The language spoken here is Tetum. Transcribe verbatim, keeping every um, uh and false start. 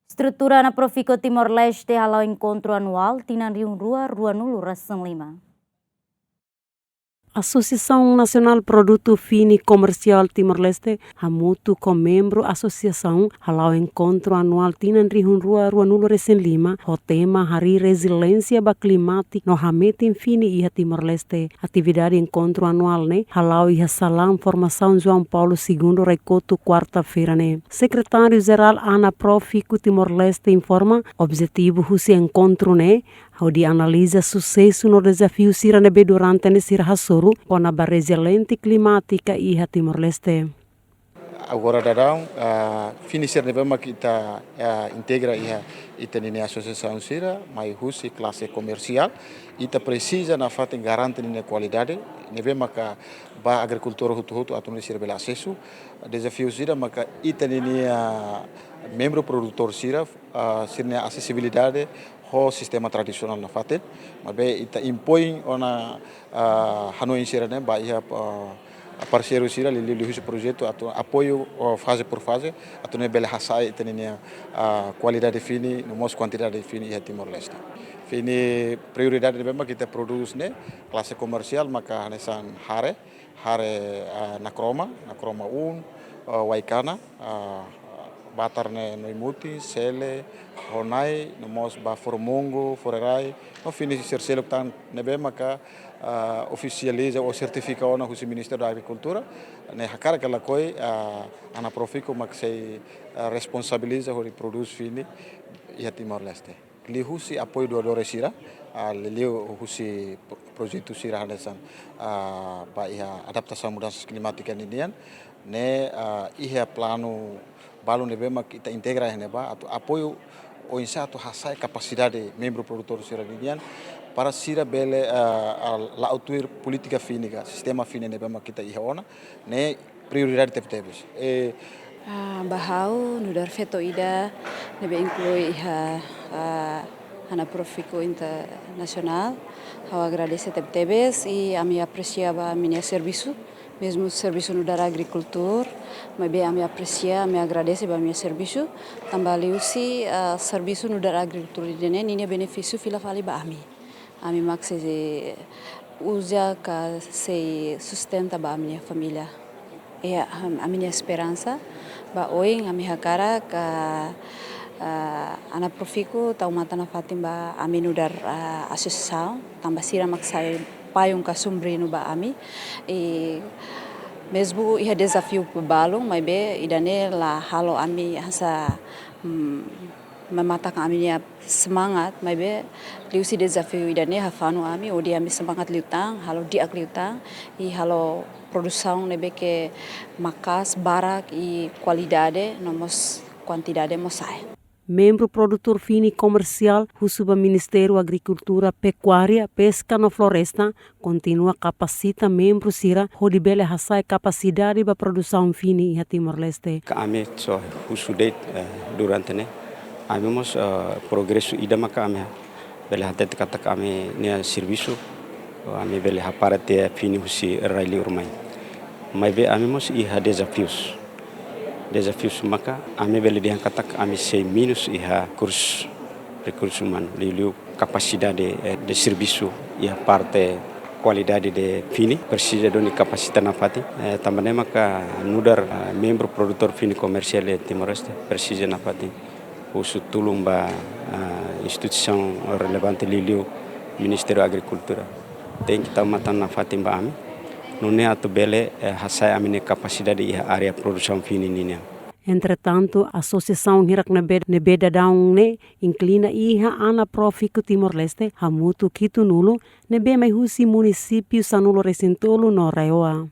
Estrutura Ana Profiku Timor-Leste hala'o enkontru anuál tinan rihun rua ruanulu resin lima. Asosiasaun Nasionál Produtu Fini Komersiál Timor-Leste hamutuk ho membru asosiasaun hala'o enkontru anuál tinan rihun rua ruanulu resin lima ho tema Harii Reziliénsia ba Klimátika no Hametin Fini iha Timor-Leste. Atividade enkontru anuál ne'e hala'o iha Salaun Formasaun João Paulo Segundo Rai-Kotuk, kuarta-feira ne'e. Sekretáriu Jerál Ana Profiku Timor-Leste informa, objetivu husi enkontru ne'e hodi analiza susesu no dezafiu sira ne'ebé durante ne'e sira hasoru kona-ba reziliénsia klimátika iha Timor-Leste. Agora daudaun, ah, fini sira ne'ebé mak ita, ah, integra iha ita-nia asosiasaun sira, mai husi klase komersiál, ita presiza nafatin garante ninia kualidade, ne'ebé maka ba agrikultór hotu-hotu atu nune'e sira bele asesu. Dezafiu sira maka ita-nia membru produtór sira, ah, sira-nia asesibilidade ho sistema tradisionál nafatin. Maibé ita impoin ona, ah, hanoin sira-ne'e ba iha, ah, parseiru sira liuliu husi projetu atu apoiu, ah, faze por faze, atu nune'e bele hasa'e ita-nia, ah, kualidade fini, no mós kuantidade fini iha Timor-Leste. Fini prioridade ne'ebé mak ita prodús ne'e, klase komersiál maka hanesan hare, hare, ah, nakroma, nakroma un, ah, waikana, ah, batar ne'e noi-mutin, sele, honai, no mós ba foromongo, fororai, no fini sira seluk tan ne'ebé maka, ah, ofisializa ou sertifika ona husi Ministériu da Agrikultura, ne'e hakarak ka lakohi, ah, Ana Profiku mak sei, ah, responsabiliza hodi prodús fini iha Timor-Leste. Liuhusi apoiu doadór sira, ah, liuhusi pro-, projetu sira hanesan, ah, ba iha adaptasaun mudansa klimátika ninian, ne'e, ah, iha planu balu ne'ebé mak ita integra iha ne'ebá, atu apoiu oinsá atu hasa'e kapasidade membru produtór sira ninian, para sira bele, ah, ah, la'o tuir polítika fini ka, sistema fini ne'ebé mak ita iha ona, ne'e prioridade tebetebes. E, ah, ba ha'u, nu'udar feto ida ne'ebé inklui iha, ah, Ana Profiku Internasionál, ha'u agradese tebetebes i ami apresia ba ami-nia servisu, mezmu servisu nu'udar agrikultór, maibé ami apresia, ami agradese ba ami-nia servisu, tanba liuhusi, ah, servisu nu'udar agrikultór ida-ne'e ninia benefísiu fila fali ba ami. Ami mak sei uza ka sei sustenta ba ami-nia família. Iha am-, ami-nia esperansa ba oin ami hakarak, ah, Ana Profiku tau matan nafatin ba ami nu'udar, ah, asosiasaun, tanba sira mak sai payung ka sombrilu ba ami. I mezmu iha dezafiu balu, maibé ida-ne'e la halo ami hanesan, mm, mamata ami-nia semangat, maibé liuhusi dezafiu ida-ne'e hafanu ami, hodi ami semangat liután, halo di'ak liután, i halo produsaun ne'ebé ke maka'as, barak, i kualidade, no mós kuantidade mós sa'e. Membru produtór fini komersiál husu ba Ministériu Agrikultura, Pekuária, Peska no Floresta, kontinua kapasita membru sira hodi bele hasa'e kapasidade ba produsaun fini iha Timor-Leste. Ka ami só husu de'it, eh, durante ne'e, ami mós, eh, progresu ida maka ami bele hatete katak ami-nia servisu, eh, ami bele hapara tiha fini husi rai-liur mai. Maibé ami mós iha dezafius. Dezafius maka ami bele dehan katak ami sei menus iha rekursu, rekursu umanu, liuliu kapasidade, eh, de servisu iha parte kualidade de fini, presiza duni kapasita nafatin, eh, tanba ne'e maka nu'udar, eh, membru produtór fini komersiál iha Timor-Leste, presiza nafatin husu tulun ba, eh, instituisaun relevante liuliu Ministériu Agrikultura. Tenke tau matan nafatin ba ami, nune'e atu bele, eh, hasa'e ami-nia kapasidade iha área produsaun fini ninian. Entretantu, asosiasaun hirak ne'ebé, ne'ebé daudaun ne'e inklina iha Ana Profiku Timor-Leste hamutuk hitunulu, ne'ebé mai husi munisípiu sanulu-resin-tolu no RAEOA.